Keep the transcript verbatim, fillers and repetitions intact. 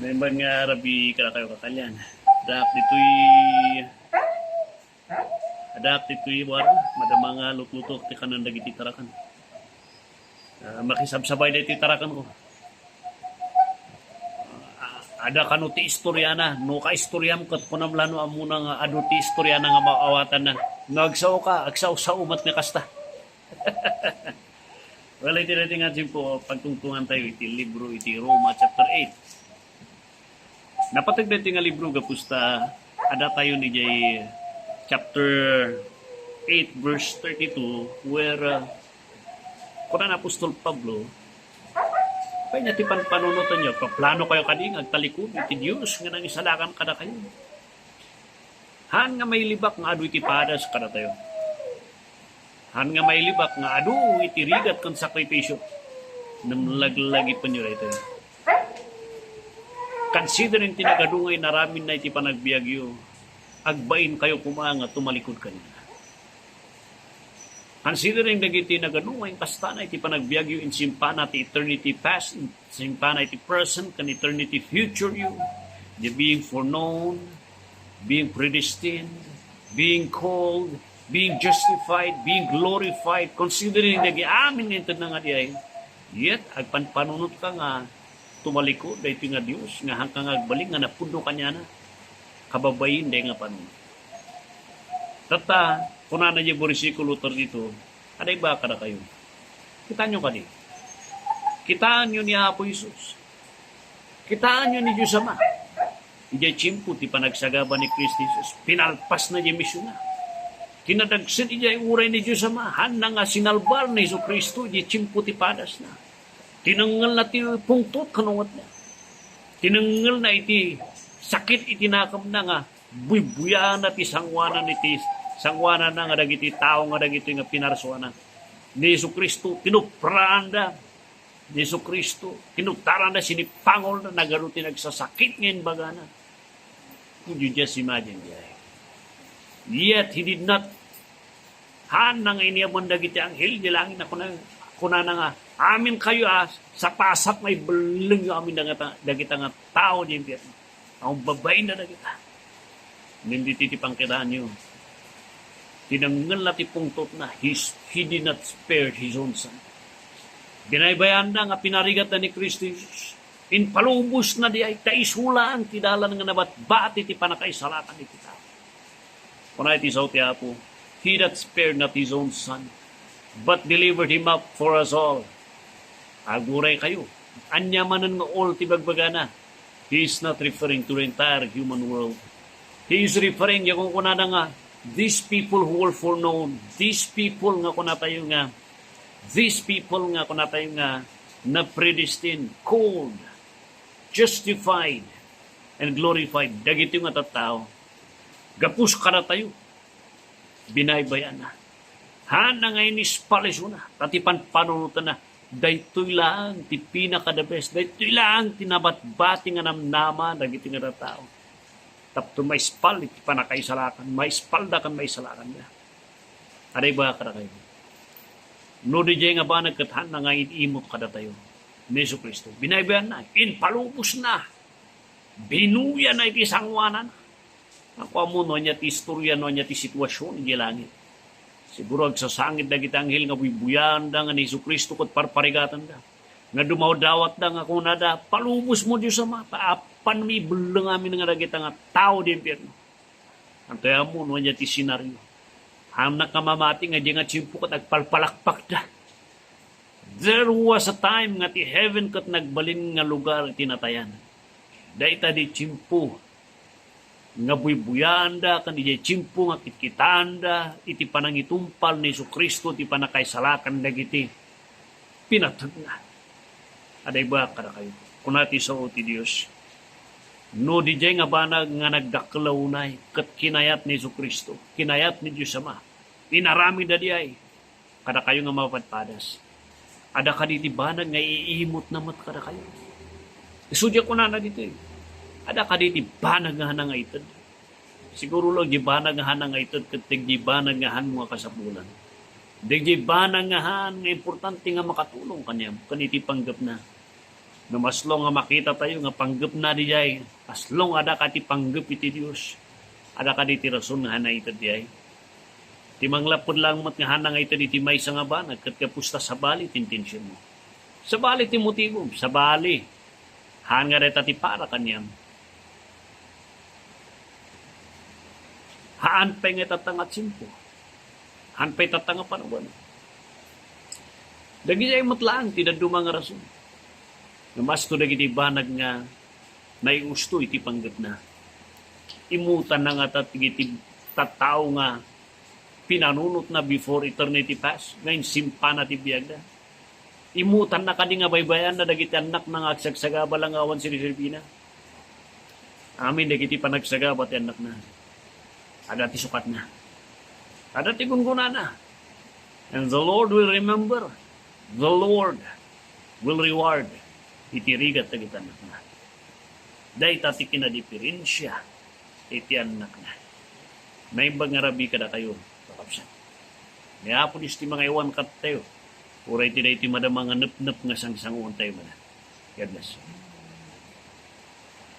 Naimbag nga rabii kadakayo, kakalian. Addaak ditoy, addaak ditoy, wara, madama nga lutlutok ti kanan dagiti tarakan. Ah, makisabsabay daytoy tarakan ko. Ah, adda kano ti istoriana, no kaistoriam ket kunam la no ammona nga adu ti istoriana nga maawatanna. No agsao ka, agsao-sao met nga kasta. Well, iti daytoy nga tiempo, pagtungtongan tayo iti libro iti Roma chapter eight. Napateg daytoy nga libro gapu ta adda tayo idiay chapter eight, verse thirty-two, where, uh, kuna ni Apostol Pablo, kayatna ti panpanunotanyo, agpaplano kayo kadi nga agtalikod iti Dios nga nangisalakan kadakayo. Haan nga mailibak nga adu iti padas kadatayo. Haan nga mailibak nga adu iti rigat ken sakripisio. Ngem laglagipenyo daytoy. Considering ti nagadu nga inaramidna iti panagbiagyo, agbain kayo koma nga tumalikod kaniana. Considering dagiti nagadu nga inkastana iti panagbiagyo, insimpana ti eternity past, insimpana iti present, ken eternity future yo, the being foreknown, being predestined, being called, being justified, being glorified, considering dagiti amin nga intedna nga diay, yet agpanpanunotka nga tumalikod daytoy nga Dios nga haanka nga agbalin nga napudno kaniana, kababain daytoy nga panunot. Tatta, kunana diay bersikulo thirty-two, adda ibaga kadakayo. Kitaenyo kadi? Kitaenyo ni Apo Jesus. Kitaenyo ni Dios Ama. Idiay tiempo ti panagsagaba ni Cristo Jesus, pinalpasna diay misionna. Kinadagsen idiay uray ni Dios Ama, haanna nga sinalbar ni Jesu-Cristo idiay tiempo ti padasna. Tinengngelna ti pungtot ken ungetna. Tinengngelna iti sakit iti nakemna nga buybuyaenna ti sangoanan iti sangoananna nga dagiti tao nga dagitoy nga pinarsuana. Ni Jesu-Cristo, kinopraanda. Ni Jesu-Cristo, kinuttaranda, sinipangolna, nagadu ti nagsasakit nga imbagana. Could you just imagine, diay? Yet, he did not, haanna nga iniaman dagiti anghel, di langit na kuna-, kunana nga, "Amin kayo, ah, sapasat nga ibellengyo amin dagita, dagita nga tao di impierno." Awan babainda dagita. Ngem ditoy ti pangkitaenyo, tinengngelna ti pungtotna, he, he did not spare his own son. Binaybayanna nga pinarigatna ni Cristo Jesus. Impalubosna diay, ta isu laeng ti dalan nga nabatbati ti pannakaisalakan iti tao. Kuna iti sao ti Apo, "He that spared not his own son, but delivered him up for us all." Aguray kayo. Ania manen nga all ti bagbagana? He is not referring to the entire human world. He is referring, ya kunkunada nga, these people who were foreknown, these people nga kunatayo nga, these people nga kunatayo nga, na predestined, called, justified, and glorified. Dagiti nga tattao, gapus kadatayo, binaybay-anna. Haanna nga inispal isuna, ta ti panpanunotanna, daytoy laeng ti pinaka-the best, daytoy laeng ti nabatbati nga namnama dagiti nga tattao. Tapno maispal iti pannakaisalakan, maispalda ken maisalakanda. Adda ibaga kadakayo. No diay nga banag ket haanna nga in-imot kadatayo ni Jesu-Cristo. Binaybayanna, impalubosna, binuyana iti sangoanan. Ako ammo no ania ti istoria, no ania ti situasion idiay langit. Siguro agsasangit dagiti anghel nga buybuyaanda nga ni Jesu-Cristo ket parparigatanda. Nga dumadawatda nga kunada, "Palubosmo, Dios Ama, ta apan mi ibelleng amin nga dagita nga tao di impierno." Antoy ammo no ania ti senario. Haanna nga mamati nga diay nga tiempo ket agpalpalakpakda. There was a time nga ti heaven ket nagbalin nga lugar iti natayan. Dayta di tiempo nga buybuyaanda ken idiay tiempo nga kitkitaanda iti panangitumpal ni Jesu-Cristo ti pannakaisalakan dagiti pinategna. Adda ibaga kadakayo. Kuna ti sao ti Dios, no diay nga banag nga nagdakkel a unay ket kinayat ni Jesu-Cristo, kinayat ni Dios Ama, inaramidda diay, kadakayo nga mapadpadas, adda kadi ti banag nga iimotna met kadakayo? Isu diay kunana ditoy, adda kadi ti banag nga haanna nga ited? Siguro laeng diay banag nga haanna nga ited ket dagdiay banag nga haanmo nga kasapulan. Dagdiay banag nga haan nga importante nga makatulong kaniam ken iti panggepna. No, as long nga makita tayo nga panggepna diay, as long adda kadi panggep iti Dios, adda kadi ti rason nga haanna ited diay. Ti manglapud lang met nga haanna nga ited iti maysa nga banag, ket gapu ta sabali ti intensionmo. Sabali ti motibom, sabali. Haan nga dayta ti para kaniam. Haan pay nga tatta nga tiempo. Haan pay tatta nga panawen. Dagiti ay met laeng ti dadduma nga rason. Namasto dagiti banag nga naiusto iti panggepna. Immutanna nga tat-, iti tattao nga pinanunotna before eternity past, nga insimpana ti biagna. Immutanna kadi nga baybay-anna dagiti annakna nga agsagsagaba lang awan sirbirbina. Amin dagiti panagsagaba ti annakna. Adda ti sukatna. Adda ti gunggonana. And the Lord will remember. The Lord will reward iti rigat dagiti annakna. Dayta ti kinadiperensia iti annakna. Naimbag nga rabii kadakayo, kakabsat. Ni Apo Dios ti mangaywan kadatayo. Uray ti daytoy madama nga nepnep nga sangsangoentayo manen. God bless.